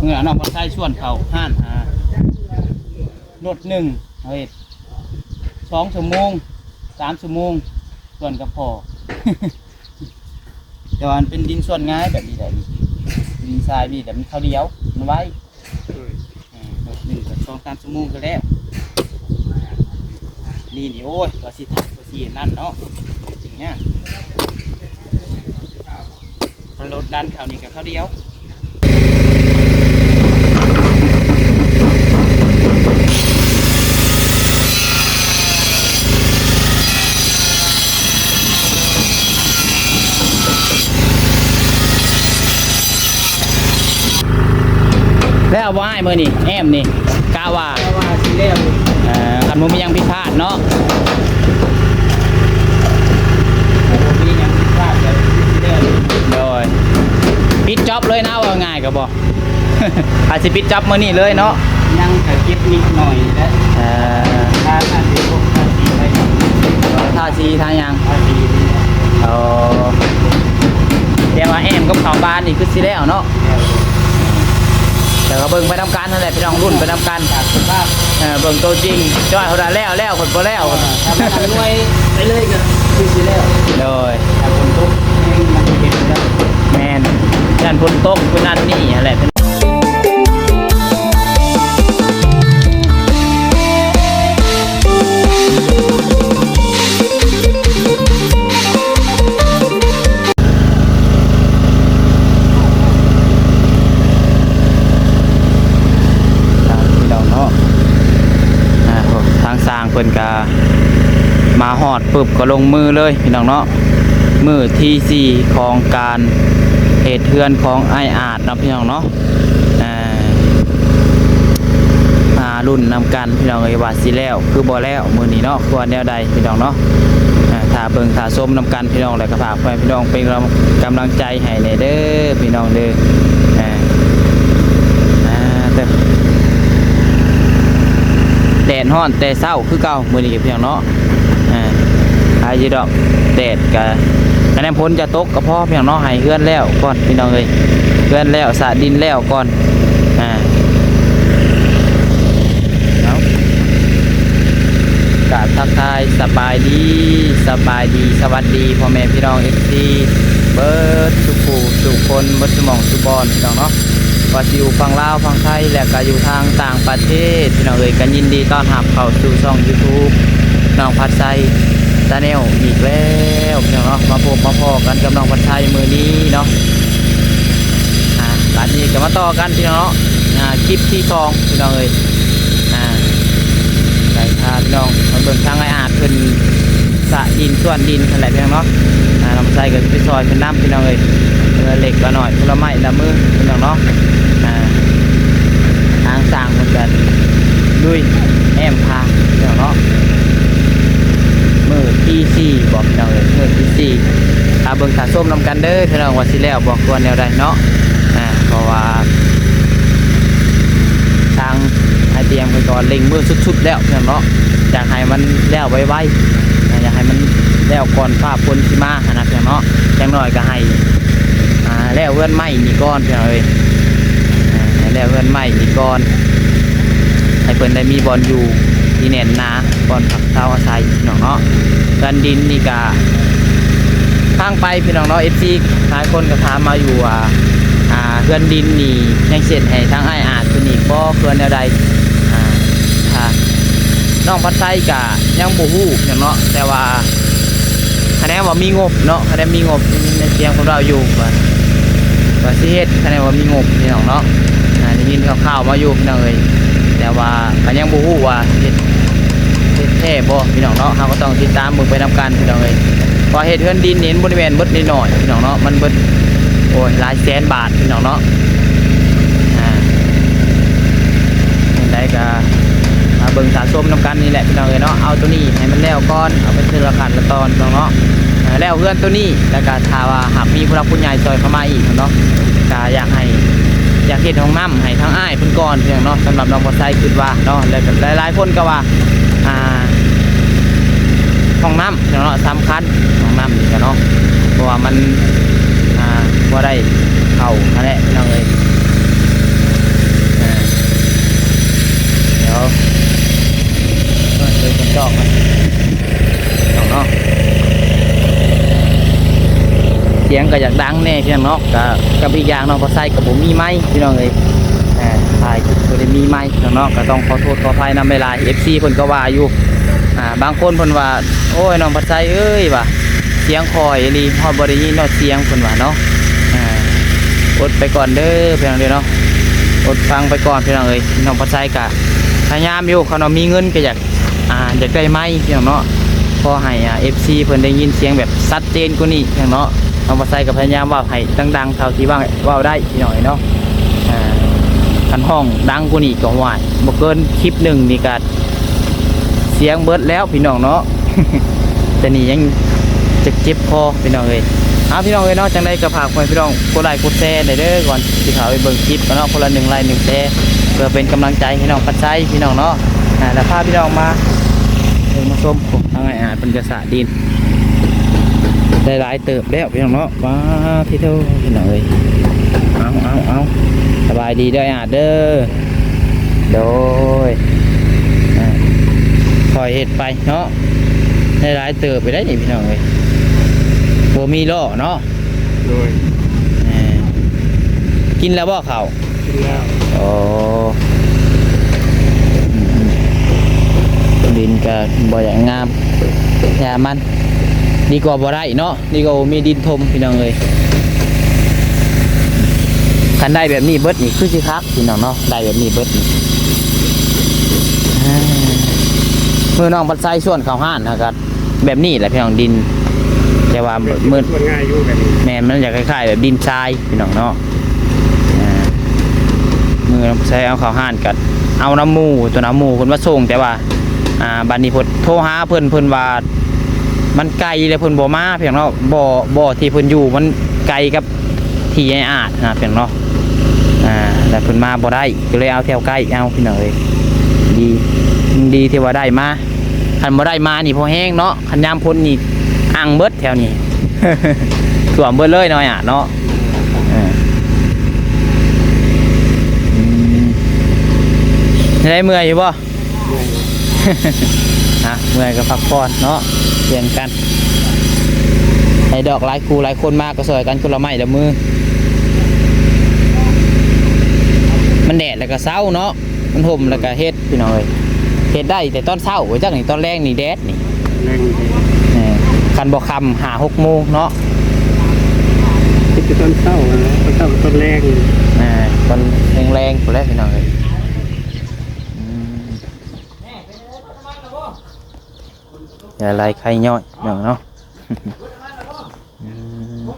ເມື່ອນ້ອງພອນໄຊຊວນເຂົ້າຮ້ານ ອ່າ ລົດໜຶ່ງ ເຮົາເຮັດສອງຊົ່ວໂມງ ສາມຊົ່ວໂມງ ຊວນກັບພໍ່ ແຕ່ວ່າມັນເປັນດິນຊວນງ່າຍແບບນີ້ແຫຼະ ດິນຊາຍນີ້ແຫຼະ ມັນຄາວດຽວ ມັນໄວ. ໂດຍ ເອີ ລົດໜຶ່ງກໍສອງສາມຊົ່ວໂມງກໍແລ້ວ. ນີ້ນີ້ ໂອ້ຍ ວ່າຊິທັກ ວ່າຊິອັນນັ້ນເນາະ ເປັນຫຍັງ ຄັນລົດດັນເຂົ້ານີ້ກໍຄາວດຽວ. ແລ້ວບໍ່ອ້າຍ ມື້ນີ້ແອ້ມນີ້ ກະວ່າ ກະວ່າຊິແລ້ວຢູ່ ເອີ ຄັນບໍ່ມີຫຍັງຜິດພາດເນາະ ບໍ່ມີຫຍັງຜິດພາດກໍຄືຊິແລ້ວຢູ່. ໂດຍ ປິດຈັອບເລີຍນະ ເວົ້າງ່າຍກໍບໍ່ ອາດຊິປິດຈັອບມື້ນີ້ເລີຍເນາະ ຍັງກະເກັບນິດໜ້ອຍແຫຼະ ເອີ ທາ ທາສີ ທາສີໄວ້ ທາສີ ທາຫຍັງ ທາສີ ໂອ້ ແຕ່ວ່າແອ້ມກັບເຂົ້າບ້ານນີ້ຄືຊິແລ້ວເນາະ ແລ້ວ ແຕ່ກໍເບິ່ງໄປນຳກັນຫັ້ນແຫຼະ ພີ່ນ້ອງ ລຸ້ນໄປນຳກັນ ຕາມສະພາບ ເອີ ເບິ່ງໂຕຈິງ ຈ້ອຍເພິ່ນວ່າແລ້ວ ແລ້ວເພິ່ນບໍ່ແລ້ວ ຖ້າມັນອຳນວຍໄປເລີຍກໍຄືຊິແລ້ວ ໂດຍ ຖ້າຝົນຕົກແຮງມັນຊິເຮັດບໍ່ໄດ້ ແມ່ນ ຢ້ານຝົນຕົກ ເພິ່ນນັ້ນນີ້ຫັ້ນແຫຼະ. ພີ່ນ້ອງເນາະ ອ່າ ໂອ້ ທາງຊ່າງເພິ່ນກະມາຮອດປຶບກໍລົງມືເລີຍ ພີ່ນ້ອງເນາະ ມື້ທີສີ່ຂອງການເຮັດເຮືອນຂອງອ້າຍອາດເນາະ ພີ່ນ້ອງເນາະ. ອ່າ ມາລຸ້ນນຳກັນພີ່ນ້ອງເອີຍ ວ່າຊິແລ້ວຄືບໍ່ແລ້ວມື້ນີ້ເນາະ ຄືວ່າແນວໃດພີ່ນ້ອງເນາະ ອ່າ ຖ້າເບິ່ງຖ້າຊົມນຳກັນພີ່ນ້ອງ ແລ້ວກໍຝາກໃຫ້ພີ່ນ້ອງເປັນກຳລັງໃຈໃຫ້ແດ່ເດີພີ່ນ້ອງເດີ ອ່າ ອ່າ ເຕີ ແດດຮ້ອນແຕ່ເຊົ້າຄືເກົ່າມື້ນີ້ພີ່ນ້ອງເນາະ. ອ່າ ອາ ຢູ່ດອກ ແດດກະ ຄະແນນຝົນຈະຕົກກໍພໍພີ່ນ້ອງເນາະ ໃຫ້ເຮືອນແລ້ວກ່ອນພີ່ນ້ອງເອີຍ ເຮືອນແລ້ວ ສະດິນແລ້ວກ່ອນ ອ່າ ເອົາ ກະທັກທາຍສະບາຍດີ ສະບາຍດີ ສະຫວັດດີພໍ່ແມ່ພີ່ນ້ອງເອັຟຊີ ເບິດສູ່ຜູ້ສູ່ຄົນ ເບິດສູ່ໝ່ອງສູ່ບ່ອນພີ່ນ້ອງເນາະ. ວ່າຊິຢູ່ຝັ່ງລາວ ຝັ່ງໄທ ແລະກະຢູ່ທາງຕ່າງປະເທດ ພີ່ນ້ອງເອີຍ ກໍຍິນດີຕ້ອນຮັບເຂົ້າສູ່ຊ່ອງຢູທູບ ນ້ອງພັດໄຊ Channel ອີກແລ້ວ ພີ່ນ້ອງເນາະ. ມາພົບມາພໍ້ກັນກັບນ້ອງພັດໄຊມື້ນີ້ເນາະ ອ່າ ບາດນີ້ກໍມາຕໍ່ກັນ ພີ່ນ້ອງເນາະ ອ່າ ຄລິບທີສອງ ພີ່ນ້ອງເອີຍ ອ່າ ໄປພາພີ່ນ້ອງມາເບິ່ງທາງອ້າຍອາດເພິ່ນ ສະດິນສວນດິນຫັ້ນແຫຼະພີ່ນ້ອງເນາະ. ອ່າ ນ້ອງໄຊກໍຊິໄປຊ່ອຍເພິ່ນນຳພີ່ນ້ອງເອີຍ ເພື່ອເລັກລະໜ້ອຍ ຄົນລະໄມ້ລະມືພີ່ນ້ອງເນາະ. ອ່າ ທາງຊ່າງເພິ່ນກໍລຸຍແອ້ມພາພີ່ນ້ອງເນາະ. ມື້ທີສີ່ບໍພີ່ນ້ອງເອີຍ ມື້ທີສີ່ ຖ້າເບິ່ງຖ້າຊົມນຳກັນເດີພີ່ນ້ອງ ວ່າຊິແລ້ວບໍ່ ຄວນແນວໃດເນາະ. ອ່າ ເພາະວ່າ ທາງອ້າຍຕຽງເພິ່ນກໍເລັ່ງມືສຸດໆແລ້ວພີ່ນ້ອງເນາະ ຢາກໃຫ້ມັນແລ້ວໄວໆ ອ່າ ຢາກໃຫ້ມັນແລ້ວກ່ອນຟ້າຝົນຊິມາຫັ້ນນະພີ່ນ້ອງເນາະ. ຢ່າງໜ້ອຍກໍໃຫ້ ອ່າ ແລ້ວເຮືອນໄມ້ນີ້ກ່ອນພີ່ນ້ອງເອີຍ ອ່າ ໃຫ້ແລ້ວເຮືອນໄມ້ນີ້ກ່ອນ ໃຫ້ເພິ່ນໄດ້ມີບ່ອນຢູ່ທີ່ແໜ້ນໜາ ບ່ອນພັກເຊົາອາໄສພີ່ນ້ອງເນາະ. ເຮືອນດິນນີ້ກະ ທາງໄປພີ່ນ້ອງເນາະ ເອັຟຊີ ຫຼາຍຄົນກໍຖາມມາຢູ່ວ່າ ອ່າ ເຮືອນດິນນີ້ຍັງເຮັດໃຫ້ທາງອ້າຍອາດເພິ່ນອີກບໍ່ ເພື່ອແນວໃດ? ອ່າ ຖ້ານ້ອງພັດໄຊກະຍັງບໍ່ຮູ້ຫຍັງເນາະ ແຕ່ວ່າຄະແນນວ່າມີງົບເນາະ ຄະແນນມີງົບ ໄດ້ຍິນໄດ້ສຽງເພິ່ນເວົ້າຢູ່ວ່າ ວ່າຊິເຮັດ ຄະແນນວ່າມີງົບພີ່ນ້ອງເນາະ. ອ່າ ໄດ້ຍິນຂ່າວໆມາຢູ່ພີ່ນ້ອງເອີຍ ແຕ່ວ່າກໍຍັງບໍ່ຮູ້ວ່າເຮັດ ເຮັດແທ້ບໍ່ພີ່ນ້ອງເນາະ. ເຮົາກໍຕ້ອງຕິດຕາມເບິ່ງໄປນຳກັນພີ່ນ້ອງເອີຍ ເພາະເຮັດເຮືອນດິນນີ້ມັນບໍ່ໄດ້ແມ່ນເບິດໜ້ອຍໆພີ່ນ້ອງເນາະ ມັນເບິດ ໂອ້ຍ ຫຼາຍແສນບາດພີ່ນ້ອງເນາະ. ອ່າ ຈັ່ງໃດກໍມາເບິ່ງຖ້າຊົມນຳກັນນີ້ແຫຼະພີ່ນ້ອງເອີຍເນາະ. ເອົາໂຕນີ້ໃຫ້ມັນແລ້ວກ່ອນ ເອົາໄປເທື່ອລະຂັ້ນລະຕອນພີ່ນ້ອງເນາະ. ອ່າ ແລ້ວເຮືອນໂຕນີ້ ແລ້ວກໍຖ້າວ່າຫາກມີຜູ້ຫຼັກຜູ້ໃຫຍ່ຊ່ອຍເຂົ້າມາອີກເນາະ ກໍຢາກໃຫ້ ຢາກເຮັດຫ້ອງນ້ຳໃຫ້ທາງອ້າຍ ເພິ່ນກ່ອນພີ່ນ້ອງເນາະ. ສຳລັບນ້ອງພອນໄຊຄິດວ່າເນາະ ແລ້ວກໍຫຼາຍໆຄົນກໍວ່າ ອ່າ ຫ້ອງນ້ຳພີ່ນ້ອງເນາະ ສຳຄັນ ຫ້ອງນ້ຳນີ້ກໍເນາະ ເພາະວ່າມັນ ອ່າ ບໍ່ໄດ້ເຂົ້າຫັ້ນແຫຼະພີ່ນ້ອງເອີຍ. ສຽງກໍຢາກດັງແດ່ພີ່ນ້ອງເນາະ ກໍ ກັບອີກຢ່າງນ້ອງພັດໄຊກໍບໍ່ມີໄມພີ່ນ້ອງເອີຍ ເອີ ຖ່າຍບໍ່ໄດ້ມີໄມພີ່ນ້ອງເນາະ ກໍຕ້ອງຂໍໂທດຂໍອະໄພນຳຫຼາຍໆ ເອັຟຊີ ເພິ່ນກໍວ່າຢູ່ ອ່າ ບາງຄົນເພິ່ນວ່າ ໂອ້ຍ ນ້ອງພັດໄຊເອີຍ ວ່າ ສຽງຄ່ອຍອີ່ຫຼີ ຮອດບໍ່ໄດ້ຍິນຮອດສຽງ ເພິ່ນວ່າເນາະ ອ່າ ອົດໄປກ່ອນເດີພີ່ນ້ອງເດີເນາະ ອົດຟັງໄປກ່ອນພີ່ນ້ອງເອີຍ ນ້ອງພັດໄຊກໍພະຍາຍາມຢູ່ ຄັນວ່າມີເງິນກໍຢາກ ອ່າ ຢາກໄດ້ໄມພີ່ນ້ອງເນາະ ຂໍໃຫ້ ອ່າ ເອັຟຊີ ເພິ່ນໄດ້ຍິນສຽງແບບຊັດເຈນກວ່ານີ້ພີ່ນ້ອງເນາະ ນ້ອງພັດໄຊກໍພະຍາຍາມເວົ້າໃຫ້ດັງໆ ເທົ່າທີ່ເວົ້າ ເວົ້າໄດ້ພີ່ນ້ອງເອີຍເນາະ ອ່າ ຄັນຮ້ອງດັງກວ່ານີ້ກໍ ໂອ້ຍ ບໍ່ເກີນຄລິບໜຶ່ງນີ້ກໍ ສຽງເບິດແລ້ວພີ່ນ້ອງເນາະ ແຕ່ນີ້ຍັງຈະເຈັບຄໍພີ່ນ້ອງເອີຍ ເອົາ ພີ່ນ້ອງເອີຍເນາະ ຈັ່ງໃດກໍຝາກໃຫ້ພີ່ນ້ອງກົດໄລກົດແຊແດ່ເດີ ກ່ອນຊິເຂົ້າໄປເບິ່ງຄລິບກັນເນາະ ຄົນລະໜຶ່ງໄລໜຶ່ງແຊ ເພື່ອເປັນກຳລັງໃຈໃຫ້ນ້ອງພັດໄຊພີ່ນ້ອງເນາະ ອ່າ ແລ້ວພາພີ່ນ້ອງມາເບິ່ງມາຊົມ ທາງອ້າຍອາດເພິ່ນກໍສະດິນ ໄດ້ຫຼາຍເຕີບແລ້ວພີ່ນ້ອງເນາະ ປາດທິໂທ ພີ່ນ້ອງເອີຍ ເອົາ ເອົາ ເອົາ ສະບາຍດີເດີອ້າຍອາດເດີ ໂດຍ ອ່າ ຄ່ອຍເຮັດໄປເນາະ ໄດ້ຫຼາຍເຕີບໄປໄດ໋ນີ້ພີ່ນ້ອງເອີຍ ບໍ່ມີລໍ້ເນາະ ໂດຍ ເອີ ກິນແລ້ວບໍ່ເຂົ້າ? ກິນແລ້ວ ອໍ ອືມໆ ດິນກໍບໍ່ຢາກງາມ ຢ່າມັນ ດີກວ່າບໍ່ໄດ້ເນາະ ນີ້ກໍບໍ່ມີດິນຖົມພີ່ນ້ອງເອີຍ ຄັນໄດ້ແບບນີ້ເບິດນີ້ຄືຊິຄັກພີ່ນ້ອງເນາະ ໄດ້ແບບນີ້ເບິດນີ້ ອ່າ ມື້ນ້ອງພັດໄຊຊວນເຂົ້າຮ້ານນະ ກໍແບບນີ້ແຫຼະພີ່ນ້ອງ ດິນ ແຕ່ວ່າມື້ ຊວນງ່າຍຢູ່ແບບນີ້ ແມ່ນ ມັນຈະຄ້າຍໆແບບດິນຊາຍພີ່ນ້ອງເນາະ ອ່າ ມື້ນ້ອງໄຊເອົາເຂົ້າຮ້ານກໍເອົານຳໝູ່ ຕົວນຳໝູ່ເພິ່ນມາສົ່ງ ແຕ່ວ່າ ອ່າ ບັດນີ້ເພິ່ນໂທຫາເພິ່ນ ເພິ່ນວ່າມັນໄກແລ້ວເພິ່ນບໍ່ມາ ພີ່ນ້ອງເນາະ ບໍ່ ບໍ່ທີ່ເພິ່ນຢູ່ມັນໄກກັບທີ່ອ້າຍອາດນະ ພີ່ນ້ອງເນາະ ອ່າ ແລ້ວເພິ່ນມາບໍ່ໄດ້ ກໍເລີຍເອົາແຖວໃກ້ເອົາ ພີ່ນ້ອງເອີຍ ດີ ດີທີ່ວ່າໄດ້ມາ ຄັນບໍ່ໄດ້ມານີ້ພໍແຮງເນາະ ຄັນຍາມຝົນນີ້ອັ່ງເບິດແຖວນີ້ ຖ້ວມເບິດເລີຍເນາະ ອາ ເນາະ ເອີ ອືມ ເຮັດໃດເມື່ອຍຢູ່ບໍ່? ຮະ ເມື່ອຍກໍພັກຜ່ອນເນາະ ປ່ຽນກັນ ໃຫ້ດອກຫຼາຍຄູ່ຫຼາຍຄົນມາກໍຊ່ອຍກັນຄົນລະໄມ້ລະມື ມັນແດດແລ້ວກໍເຊົາເນາະ ມັນຮົ່ມແລ້ວກໍເຮັດ ພີ່ນ້ອງເອີຍ ເຮັດໄດ້ແຕ່ຕອນເຊົ້າ ວ່າຈັ່ງນີ້ ຕອນແລງນີ້ແດດນີ້ ແລງນີ້ແດດ ເອີ ຄັນບໍ່ຄ່ຳຫ້າຫົກໂມງເນາະ ເຮັດແຕ່ຕອນເຊົ້າຫັ້ນແຫຼະ ຕອນເຊົ້າກັບຕອນແລງ ເອີ ຕອນແລງໆພຸ້ນແຫຼະ ພີ່ນ້ອງເອີຍ ອືມ ຢ່າໄຫຼໄຄຍ້ອຍເນາະ ອືມ ອືມ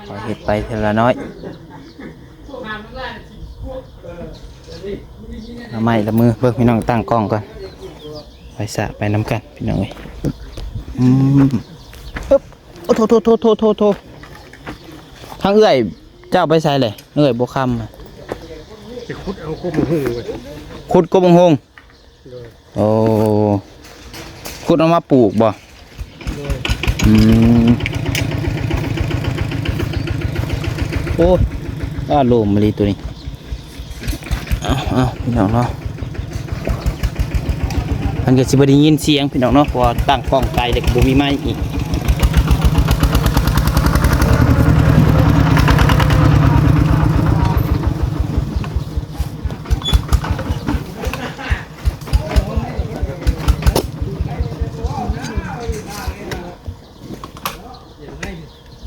ຄ່ອຍເຮັດໄປເທື່ອລະນ້ອຍ ເອົາໄມ້ລະມື ເບິ່ງພີ່ນ້ອງ ຕັ້ງກ້ອງກ່ອນ ໄປສະໄປນຳກັນພີ່ນ້ອງເອີຍ ອືມ ອຶບ ໂອ້ ໂທໆໆໆ ທາງເອື້ອຍເຈົ້າໄປໃສແຫຼະ ເອື້ອຍບໍ່ຄຳ ໄປຂຸດເອົາກົບບັກຫຸ່ງ ຂຸດກົບບັກຫຸ່ງ ໂດຍ ໂອ້ ຂຸດເອົາມາປູກບໍ່? ໂດຍ ອືມ ໂອ້ຍ ອ້າ ໂລມມະລີໂຕນີ້ ເອົາໆ ພີ່ນ້ອງເນາະ ມັນກໍຊິບໍ່ໄດ້ຍິນສຽງພີ່ນ້ອງເນາະ ເພາະວ່າຕັ້ງກ້ອງໄກແລ້ວກໍບໍ່ມີໄມອີກ.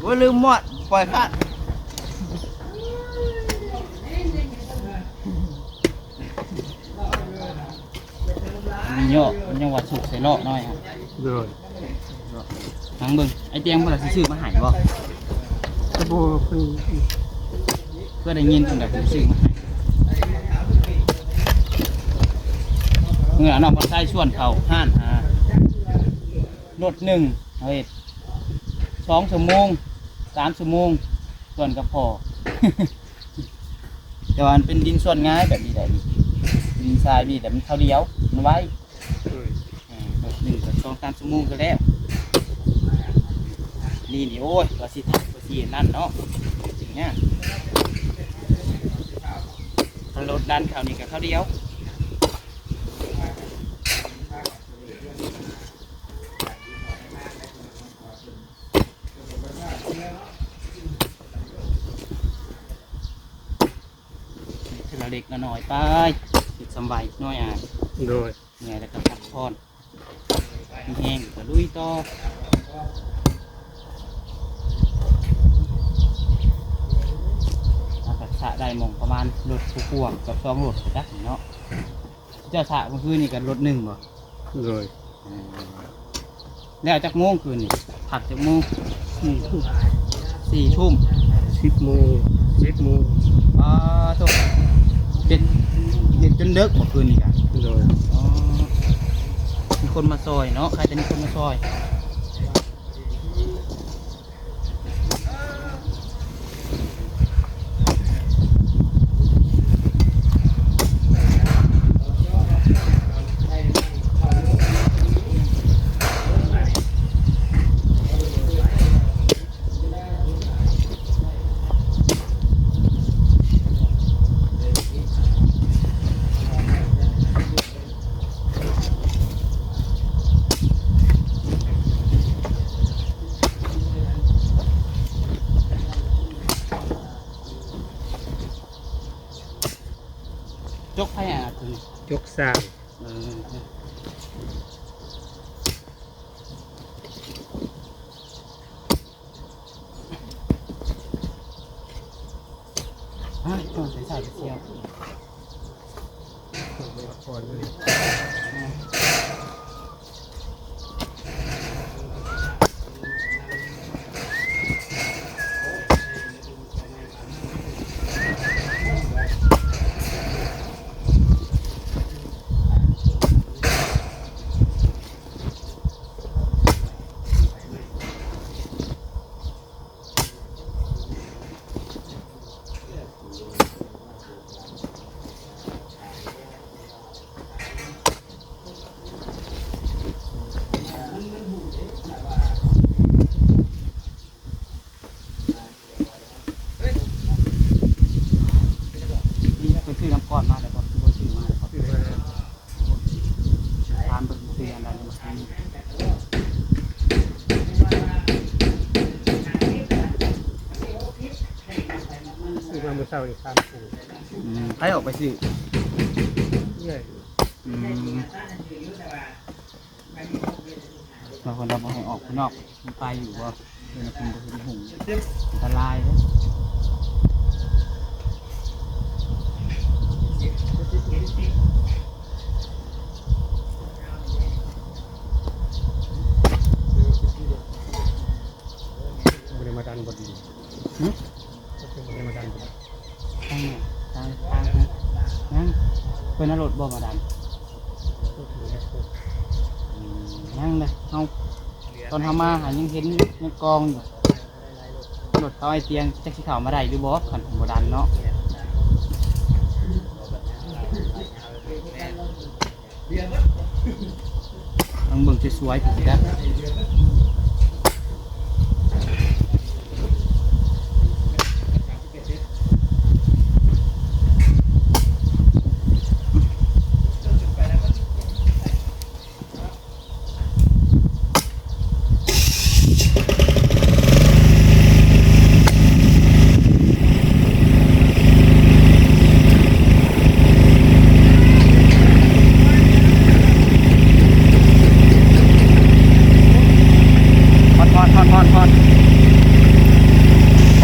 ໂອ້ຍ ລືມມອດ ປ່ອຍຂາດ ມີເຍາະ ມັນຍັງວ່າສຸກໃສ່ເລາະໜ້ອຍ ໂດຍ ທາງເບິ່ງ ໄອ້ຕຽງເພິ່ນຊິຊື້ມາໃຫ້ບໍ່? ກໍບໍ່ ເພິ່ນ ເພິ່ນໄດ້ຍິນເພິ່ນກໍຊື້ມາໃຫ້ ເມື່ອນ້ອງບໍ່ໃຊ້ຊວນເຂົ້າຮ້ານ ອ່າ ລົດໜຶ່ງ ເຮົາເຮັດສອງຊົ່ວໂມງ ສາມຊົ່ວໂມງ ສ່ວນກັບພໍ່ ແຕ່ວ່າມັນເປັນດິນສ່ວນງ່າຍແບບນີ້ໄດ໋ ດິນຊາຍນີ້ແຫຼະ ມັນຄາວດຽວ ມັນໄວ ເອີ ລົດໜຶ່ງກໍສອງສາມຊົ່ວໂມງກໍແລ້ວ ນີ້ນີ້ ໂອ້ຍ ວ່າຊິທັກ ວ່າຊິອັນນັ້ນເນາະ ຊິຍາກ ຄັນລົດດັນເຂົ້ານີ້ກໍຄາວດຽວ. ເທື່ອລະເລັກລະນ້ອຍໄປ ເຮັດຊ່ຳໄວໜ້ອຍອາຍ ໂດຍ ເມື່ອຍແລ້ວກໍພັກຜ່ອນ ມີແຮງກໍລຸຍຕໍ່. ເຮົາກໍສະໄດ້ໝ່ອງປະມານລົດກວ່າໆ ເກືອບສອງລົດພຸ້ນຈັກເນາະ. ເຈົ້າສະມື້ຄືນນີ້ກໍລົດໜຶ່ງບໍ່? ໂດຍ ອືມ ແລ້ວຈັກໂມງຄືນນີ້? ພັກຈັກໂມງ? ສີ່ທຸ່ມ ສີ່ທຸ່ມ ສິບໂມງ ສິບໂມງ ປາໂທ້ ເຮັດ ເຮັດຈົນເດິກບໍ່ຄືນນີ້ກະ? ໂດຍ ອໍ ມີຄົນມາຊ່ອຍເນາະ ໃຄແຕ່ມີຄົນມາຊ່ອຍ. ຈົກໃຜອາ? ຈົກຊ່າງ ເອີ. ເອີ ຕ້ອງໃສ່ສາຍເຊຍວ ພັກຜ່ອນເລີຍ. ໄປຊື້ນ້ຳກ້ອນມາແລ້ວບໍ່? ຄືບໍ່ຊື້ມາແລ້ວບໍ່? ຊື້ມາແລ້ວ. ຖາມເບິ່ງ ບໍ່ມີອັນໃດມາຂາຍ. ຊື້ມາມື້ເຊົ້ານີ້ສາມໂຕ. ອືມ ໃຜອອກໄປຊື້? ເອື້ອຍ. ອືມ ບາງຄົນລາວບໍ່ໃຫ້ອອກຂ້າງນອກ ມັນໄປຢູ່ບໍ່? ເພິ່ນ ເພິ່ນບໍ່ເຫັນຫຸງ ອັນຕະລາຍເດ້. ບໍ່ໄດ້ມາດັນບໍ່ດີ. ຫຶ? ບໍ່ໄດ້ມາດັນບໍ່ດີ. ທາງນີ້ ທາງ ທາງ ຍັງ ເພິ່ນເອົາລົດບໍ່ມາດັນ? ອືມ ຍັງເລີຍ ເຮົາ ຕອນເຮົາມາຫາຍັງເຫັນຍັງກອງຢູ່ ລົດເຂົາໄອ້ຕຽງ ຈັກຊິເຂົ້າມາໄດ້ຫຼືບໍ່ ຄັນເພິ່ນບໍ່ດັນເນາະ. ຕ້ອງເບິ່ງສວຍໆ ພຸ້ນແຫຼະ.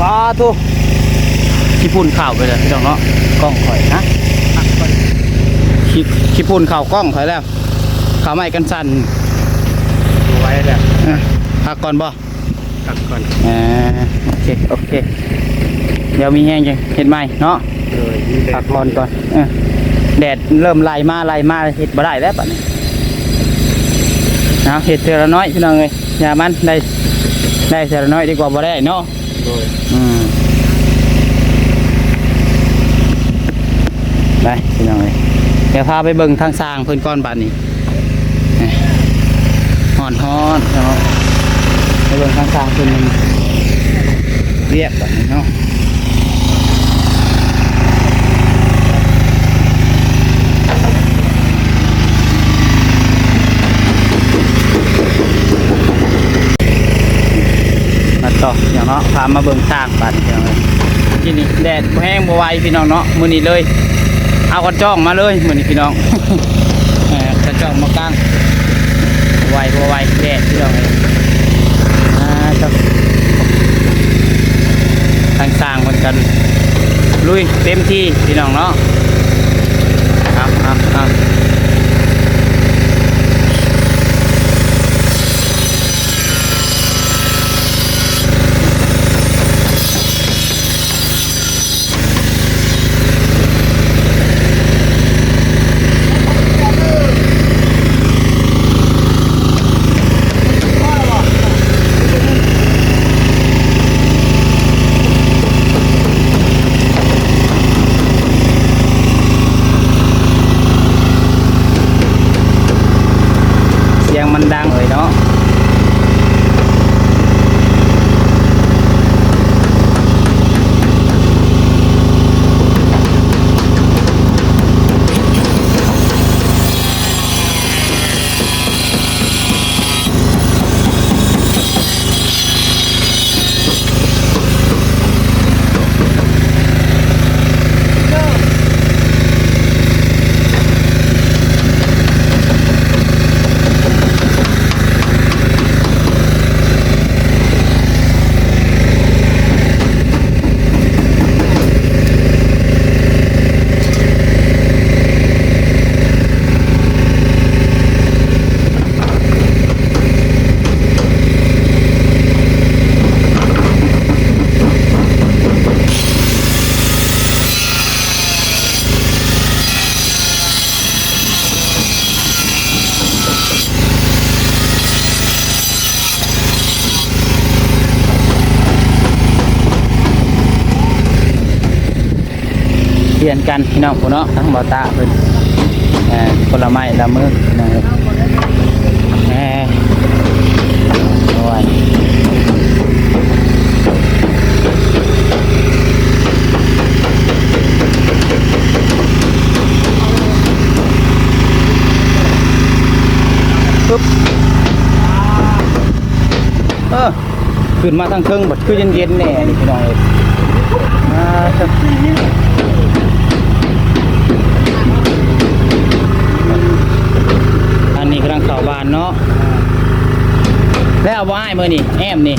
ປາໂທ້ ຂີ້ຝຸ່ນເຂົ້າໄປແລ້ວ ພີ່ນ້ອງເນາະ ກ້ອງຂ້ອຍນະ ຂີ້ ຂີ້ຝຸ່ນເຂົ້າກ້ອງຂ້ອຍແລ້ວ. ຜ້າໄມ້ກັນສັ່ນ ບໍ່ໄຫວແລ້ວ ເອີ ພັກກ່ອນບໍ່? ພັກກ່ອນ ເອີ ໂອເຄ ໂອເຄ ດຽວມີແຮງຈັ່ງເຮັດໃໝ່ເນາະ. ເອີ ພັກຜ່ອນກ່ອນ ເອີ ແດດເລີ່ມໄລ່ມາ ໄລ່ມາ ເຮັດບໍ່ໄດ້ແລ້ວບັດນີ້. ເອົາ ເຮັດເທື່ອລະໜ້ອຍ ພີ່ນ້ອງເອີຍ ຢ່າມັນ ໄດ້ ໄດ້ເທື່ອລະໜ້ອຍດີກວ່າບໍ່ໄດ້ເນາະ. ໂດຍ ອືມ ໄປພີ່ນ້ອງເອີຍ ດຽວພາໄປເບິ່ງທາງຊ່າງເພິ່ນກ່ອນບາດນີ້. ຮ້ອນໆ ເນາະ ໄປເບິ່ງທາງຊ່າງເພິ່ນວຽກບາດນີ້ເນາະ. ມາ ຕໍ່ພີ່ນ້ອງເນາະ ພາມາເບິ່ງຕ່າງບາດນີ້ພີ່ນ້ອງເອີຍ. ທີ່ນີ້ແດດບໍ່ແຮງບໍ່ໄຫວພີ່ນ້ອງເນາະ ມື້ນີ້ເລີຍເອົາກະຈອງມາເລີຍມື້ນີ້ພີ່ນ້ອງ ເອີ ກະຈອງມາກາງ ບໍ່ໄຫວບໍ່ໄຫວແດດພີ່ນ້ອງເອີຍ. ອ່າ ທາງຊ່າງເພິ່ນກະລຸຍເຕັມທີ່ພີ່ນ້ອງເນາະ. ເອົາ ເອົາ ເອົາ. ສຽງມັນດັງເລີຍເນາະ. ປ່ຽນກັນພີ່ນ້ອງ ພຸ້ນເນາະ ທາງບ່າວຕາເພິ່ນ ເອີ ຄົນລະໄມ້ລະມືພີ່ນ້ອງເອີຍ. ເອີ ໂອ້ຍ ປຶບ ເອີ ຂຶ້ນມາທາງເທິງບັດຄືເຢັນໆແດ່ນີ້ພີ່ນ້ອງເອີຍ. ອ່າ ອັນນີ້ກຳລັງເຂົ້າບ້ານເນາະ. ແລ້ວບໍ່ອ້າຍ ມື້ນີ້ແອ້ມນີ້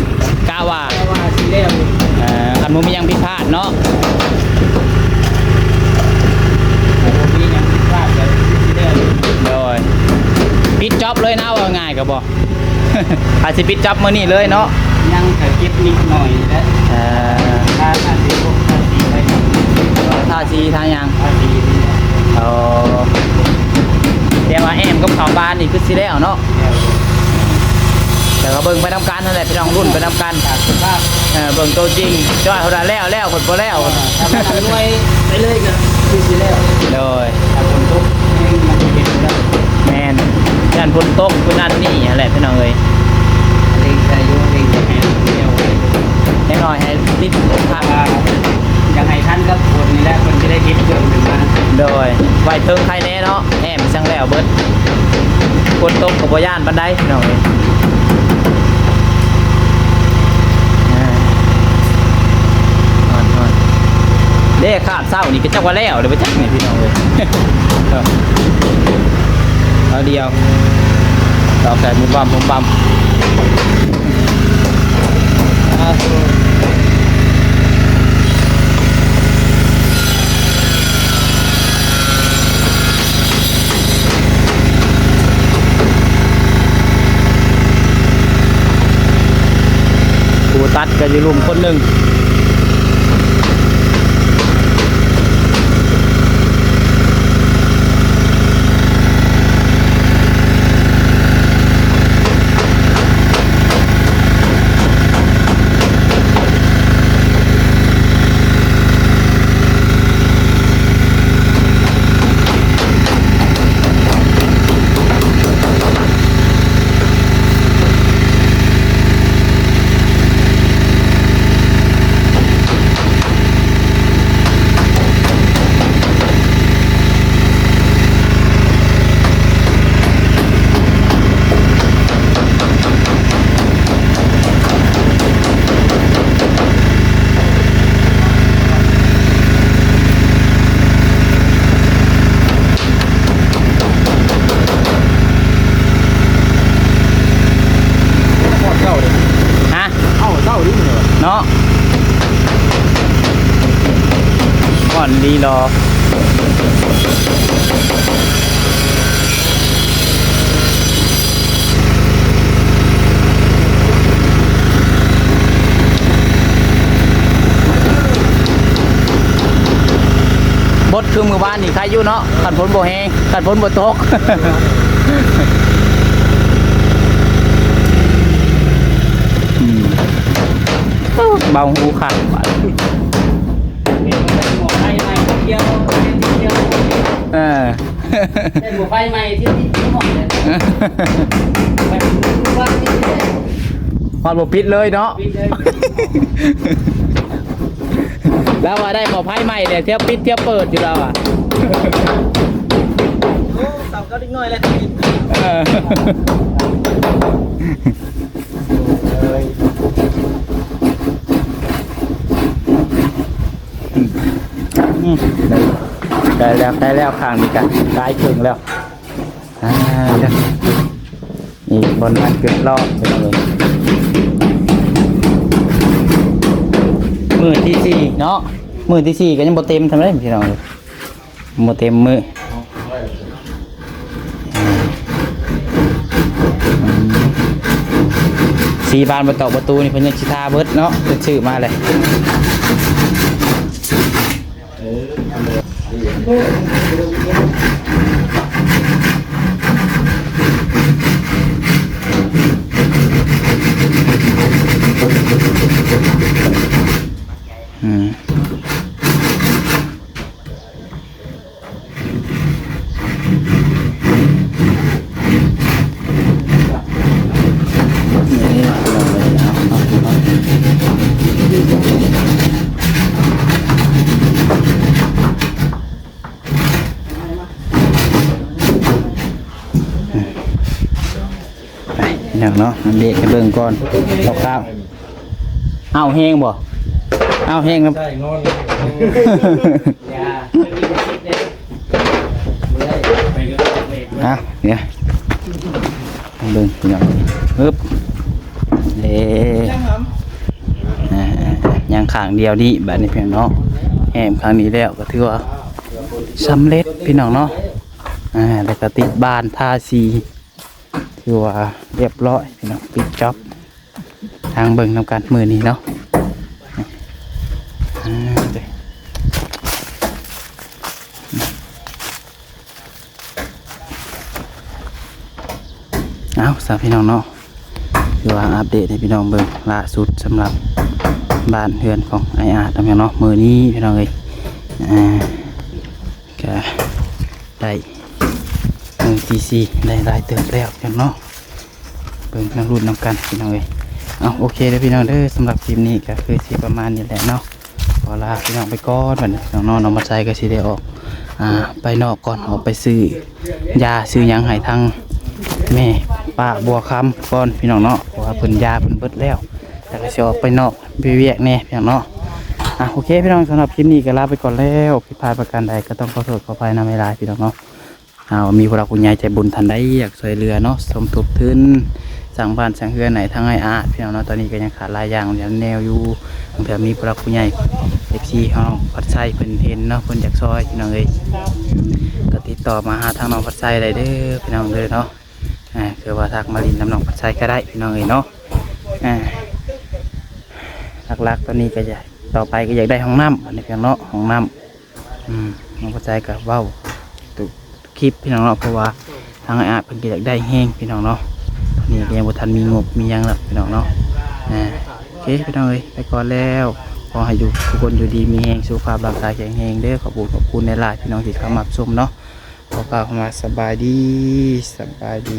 ກະວ່າ ກະວ່າຊິແລ້ວຢູ່. ເອີ ຄັນບໍ່ມີຫຍັງຜິດພາດເນາະ ບໍ່ມີຫຍັງຜິດພາດກະຊິແລ້ວຢູ່. ໂດຍ ປິດຈ໊ອບເລີຍນະ ເວົ້າງ່າຍກະບໍ່ ອາດຊິປິດຈັບມື້ນີ້ເລີຍເນາະ. ຍັງກະເກັບນິດໜ້ອຍແຫຼະ ເອີ ທາ ທາສີ ພວກທາສີໄວ້ ເອີ ທາສີທາຫຍັງ ທາສີນີ້ແຫຼະ. ອໍ ແຕ່ວ່າແອ້ມກັບເຂົ້າບ້ານນີ້ຄືຊິແລ້ວເນາະ. ແລ້ວ ແຕ່ກະເບິ່ງໄປນຳກັນຫັ້ນແຫຼະພີ່ນ້ອງ ລຸ້ນໄປນຳກັນ ຕາມສະພາບ ເອີ ເບິ່ງໂຕຈິງ ຈ້ອຍເພິ່ນວ່າແລ້ວ ແລ້ວ ເພິ່ນບໍ່ແລ້ວ ຖ້າມັນອຳນວຍໄປເລີຍກະຄືຊິແລ້ວ. ໂດຍ ຖ້າຝົນຕົກແຮງມັນຊິເຮັດບໍ່ໄດ້. ແມ່ນ ຢ້ານຝົນຕົກ ຢູ່ນັ້ນນີ້ຫັ້ນແຫຼະພີ່ນ້ອງເອີຍ. ເລັ່ງໃສ່ຢູ່ ເລັ່ງໃຫ້ແລ້ວໄວ ຢ່າງໜ້ອຍໃຫ້ຕິດ ເພາະວ່າຢາກໃຫ້ທັນກັບຝົນນີ້ແຫຼະ ເພິ່ນຊິໄດ້ເກັບເຄື່ອງຂຶ້ນມາ. ໂດຍ ໄວ້ເທິງໄຄແນ່ເນາະ ແອ້ມ ຈັ່ງແລ້ວເບິດ. ຝົນຕົກກະບໍ່ຢ້ານປານໃດພີ່ນ້ອງເອີຍ. ອ່າ ເດ້ ຄາບເຊົ້ານີ້ກະຈັກວ່າແລ້ວເດ້ບໍ່ຈັກນີ້ພີ່ນ້ອງເອີຍ. ເອົາດຽວ ຕອກໃສ່ບຸມບຳບຸມບຳ. ຜູ້ຕັດກະຢູ່ລຸ່ມຄົນໜຶ່ງ. ໂ ເນາະ ມ່ວນດີຫຼໍ່. ບົດຄືມື້ວານນີ້ໄຄຢູ່ເນາະ ຄັນຝົນບໍ່ແຮງ ຄັນຝົນບໍ່ຕົກ. ອືມ ເບົາຫູຄັກບາດ ເອີ ໄດ້ໝໍ້ໄຟໃໝ່ທີ່ຕິດຫົວເລີຍ ຮອດບໍ່ປິດເລີຍເນາະ ປິດເລີຍ. ລາວວ່າໄດ້ໝໍ້ໄຟໃໝ່ແຫຼະ ທຽວປິດທຽວເປີດຢູ່ລາວວ່າ ໂອ້ ເຊົາກັບເດັກນ້ອຍແລ້ວ ເອີ. ອືມ ໃກ້ແລ້ວ ໃກ້ແລ້ວ ຂ້າງນີ້ກະຫຼາຍເຄິ່ງແລ້ວ ອ່າ ອີກບໍ່ນານເກີນຮອດ ພີ່ນ້ອງເອີຍ. ມື້ທີສີ່ເນາະ ມື້ທີສີ່ກະຍັງບໍ່ເຕັມສ່ຳໃດ ພີ່ນ້ອງເອີຍ. ບໍ່ເຕັມມື້ ອືມ ສີບານປະຕອກປະຕູນີ້ເພິ່ນຍັງຊິທາເບິດເນາະ ເພິ່ນຊື້ມາແລ້ວ ອືມ. ໄປ ພີ່ນ້ອງເນາະ ອັບເດດໃຫ້ເບິ່ງກ່ອນ ຄາວໆ. ອ້າວແຮງບໍ່? ອ້າວແຮງນຳ ໃຊ້ນອນ ອ້າວ ດຽວ ເບິ່ງ ພີ່ນ້ອງ ຮຶບ ເດ້ ອ່າ ຍັງຂ້າງດຽວນີ້ ບາດນີ້ ພີ່ນ້ອງເນາະ ແຮມຂ້າງນີ້ແລ້ວ ກໍຖືວ່າສຳເລັດ ພີ່ນ້ອງເນາະ ອ່າ ແລ້ວກໍຕິດບານ ທາສີ ຖືວ່າຮຽບຮ້ອຍ ພີ່ນ້ອງ ປິດຈັອບ ທາງເບິ່ງນຳກັນມື້ນີ້ເນາະ ເອົາຊະ ພີ່ນ້ອງເນາະ ຄືວ່າອັບເດດໃຫ້ພີ່ນ້ອງເບິ່ງລ່າສຸດ ສຳລັບບ້ານເຮືອນຂອງອ້າຍອາດນຳເນາະ ມື້ນີ້ ພີ່ນ້ອງເອີຍ ອ່າ ກະໄດ້ມື້ທີສີ່ ໄດ້ຫຼາຍເຕີບແລ້ວເນາະ ເບິ່ງນຳລຸ້ນນຳກັນ ພີ່ນ້ອງເອີຍ. ເອົາ ໂອເຄເດີພີ່ນ້ອງເດີ ສຳລັບຄລິບນີ້ກໍຄືຊິປະມານນີ້ແຫຼະເນາະ ຂໍລາພີ່ນ້ອງໄປກ່ອນ ບັດນີ້ພີ່ນ້ອງເນາະ ນ້ອງບັດໄຊກໍຊິໄດ້ອອກ ອ່າ ໄປນອກກ່ອນ ອອກໄປຊື້ຢາຊື້ຫຍັງໃຫ້ທາງແມ່ປ້າບົວຄຳກ່ອນ ພີ່ນ້ອງເນາະ ເພາະວ່າເພິ່ນ ຢາເພິ່ນເບິດແລ້ວ ແລ້ວກໍຊິອອກໄປນອກ ໄປວຽກແດ່ ພີ່ນ້ອງເນາະ. ອ່າ ໂອເຄ ພີ່ນ້ອງ ສຳລັບຄລິບນີ້ກໍລາໄປກ່ອນແລ້ວ ຜິດພາດປະການໃດກໍຕ້ອງຂໍໂທດຂໍອະໄພນຳຫຼາຍໆ ພີ່ນ້ອງເນາະ. ເຮົາມີຜູ້ຫຼັກຜູ້ໃຫຍ່ໃຈບຸນທ່ານໃດຢາກຊ່ວຍເຫຼືອເນາະ ສົມທົບທຶນສ້າງບ້ານສ້າງເຮືອນໃຫ້ທາງອ້າຍອາດ ພີ່ນ້ອງເນາະ ຕອນນີ້ກໍຍັງຂາດຫຼາຍຢ່າງຫຼາຍແນວຢູ່ ບາງເທື່ອມີຜູ້ຫຼັກຜູ້ໃຫຍ່ ເອັຟຊີ ຂອງນ້ອງພັດໄຊເພິ່ນເຫັນເນາະ ເພິ່ນຢາກຊ່ອຍ ພີ່ນ້ອງເອີຍ ກໍຕິດຕໍ່ມາຫາທາງນ້ອງພັດໄຊໄດ້ເດີ ພີ່ນ້ອງເດີເນາະ. ອ່າ ຄືວ່າທັກມາຫຼິ້ນນຳນ້ອງພັດໄຊກໍໄດ້ ພີ່ນ້ອງເອີຍເນາະ. ອ່າ ຫຼັກໆຕອນນີ້ກໍຢາກ ຕໍ່ໄປກໍຢາກໄດ້ຫ້ອງນ້ຳ ອັນນີ້ ພີ່ນ້ອງເນາະ ຫ້ອງນ້ຳ ອືມ ນ້ອງພັດໄຊກໍເວົ້າທຸກ ທຸກຄລິບ ພີ່ນ້ອງເນາະ ເພາະວ່າທາງອ້າຍອາດເພິ່ນກໍຢາກໄດ້ແຮງ ພີ່ນ້ອງເນາະ ນີ້ກໍຍັງບໍ່ທັນມີງົບມີຫຍັງດອກ ພີ່ນ້ອງເນາະ. ອ່າ ໂອເຄ ພີ່ນ້ອງເອີຍ ໄປກ່ອນແລ້ວ ຂໍໃຫ້ຢູ່ ທຸກຄົນຢູ່ດີມີແຮງ ສຸຂະພາບຮ່າງກາຍແຂງແຮງເດີ ຂອບຄຸນ ຂອບຄຸນຫຼາຍໆ ພີ່ນ້ອງທີ່ເຂົ້າມາຮັບຊົມເນາະ. ຂໍກ່າວຄຳວ່າສະບາຍດີ ສະບາຍດີ.